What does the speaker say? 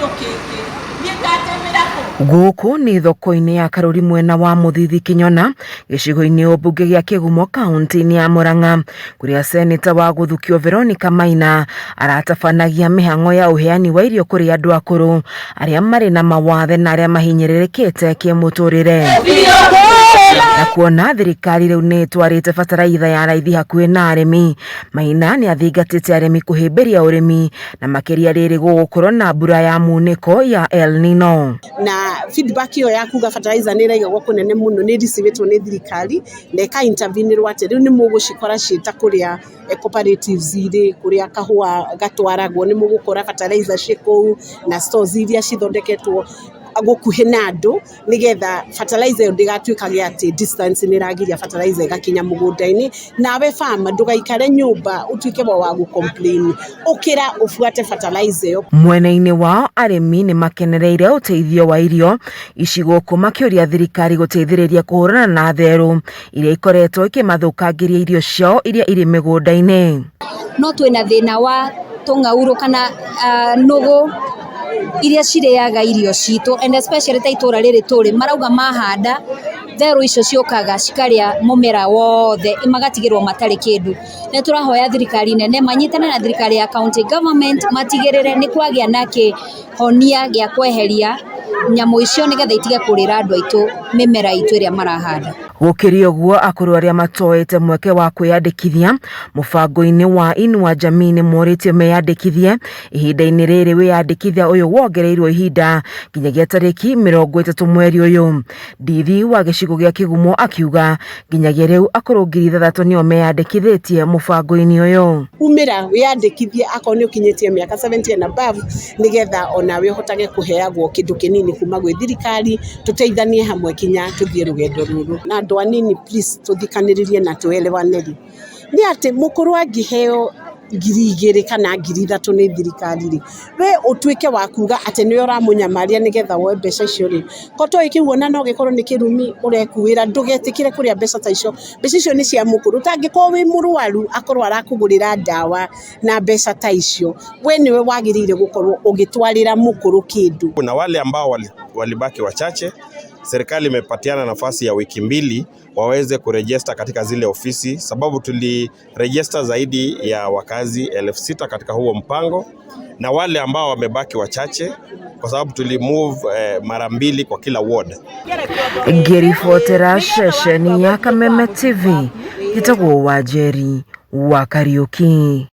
Kĩndũ kĩngĩ niĩ ngatemera kũ? Gũkũ nĩ thoko-inĩ ya Karuri mwena wa Mũthithi Kĩnyona gĩcigo-inĩ ũmbunge gĩa Kĩgumo kaunti-inĩ ya Murang'a kũrĩa seneta wa gũthukio Veronica Maina aratabanagia mĩhang'o ya ũheani wa irio kũrĩ andũ akũrũ arĩa marĩ na mawathe na arĩa mahinyĩrĩrĩkĩte kĩmũtũrĩre. Na kuona thirikari rĩu nĩ ĩtwarĩte bataraitha ya raithi hakuhĩ na arĩmi, Maina nĩ athingatĩte arĩmi kũhĩmbĩria ũrĩmi na makĩria rĩrĩ gũgũkorwo na mbura ya munĩko ya El Nino. Na feedback ĩyo ya kuga fertilizer nĩ ĩraigagwo kũnene mũno nĩ ĩricivĩtwo nĩ thirikari na ĩka intervene-rwo atĩ rĩu nĩ mũgũcikora ciĩ ta kũrĩa cooperatives irĩ, kũrĩa kahũa gatwaragwo nĩ mũgũkora fertilizer ciĩ kũu na stores iria cithondeketwo gũkuhĩ na andũ nĩgetha fertilizer ĩyo ndĩgatuĩkage atĩ distance nĩ ĩragiria fertilizer ĩgakinya mũgũnda-inĩ. Nawe farmer ndũgaikare nyũmba ũtuĩke wa gũ complain, ũkĩra ũbuate fertilizer ĩyo. Mwena-inĩ wao arĩmi nĩ makenereire ũteithio wa irio ici gũkũ makĩũria thirikari gũteithĩrĩria kũhũrana na therũ iria ikoretwo ikĩmathũkangĩria irio ciao iria irĩ mĩgũnda-inĩ. No twĩna thĩna wa tũng'aurũ kana nũgũ iria cirĩaga irio citũ, and especially ta itũra rĩrĩ tũrĩ, marauga mahanda therũ icio ciũkaga cikarĩa mũmera wothe magatigĩrwo matarĩ kĩndũ. Nĩ tũrahoya thirikari nene manyitane na thirikari ya county government matigĩrĩre nĩ kwagĩa na kĩhonia gĩa kweheria nyamũ icio nĩgetha itige kũrĩra andũ aitũ mĩmera itũ ĩrĩa marahanda. Gũkĩrĩ ũguo akũrũ arĩa matoete mweke wa kwĩyandĩkithia mũbango-inĩ wa Inua Jamii nĩ morĩtio meyandĩkithie ihinda-inĩ rĩrĩ wĩyandĩkithia ũyũ wongereirwo ihinda nginyagia tarĩki 30 mweri ũyũ. Ndithi wa gĩcigo gĩa Kĩgumo akiuga nginyagia rĩu akũrũ 6,000 nĩo meyandĩkithĩtie mũbango-inĩ ũyũ. Umĩra wĩyandĩkithie akorwo nĩ ũkinyĩtie mĩaka 70 and above nĩgetha onawe ũhotage kũheagwo kĩndũ kĩnini kuma gwĩ thirikari, tũteithanie hamwe kinya tũthiĩ rũgendo rũrũ. Na andũ anini please tũthikanĩrĩrie na tũelewane rĩ, nĩ atĩ mũkũrũ angĩheo 2,000 kana 3,000 nĩ thirikari rĩ, we ũtuĩke wa kuga atĩ nĩwe ũramũnyamaria nĩgetha woe mbeca icio rĩ, ko toĩ kĩu ona no gĩkorwo nĩ kĩrumi ũrekuĩra, ndũgetĩkĩre kũrĩa mbeca ta icio. Mbeca icio nĩ cia mũkũrũ, ũtangĩkorwo wĩ mũrwaru akorwo arakũgũrĩra ndawa na mbeca ta icio, we nĩwe wagĩrĩire gũkorwo ũgĩtwarĩra mũkũrũ kĩndũ. Kuna wale ambao walibaki wachache, serikali imepatiana nafasi ya wiki 2 waweze kurejesta katika zile ofisi, sababu tulirejesta zaidi ya wakazi 6,000 katika huo mpango, na wale ambao wamebaki wachache kwa sababu tulimove mara 2 kwa kila ward. Ngĩribotera ceceni ya Kameme TV, njĩtagwo Wanjeri wa Kariũki.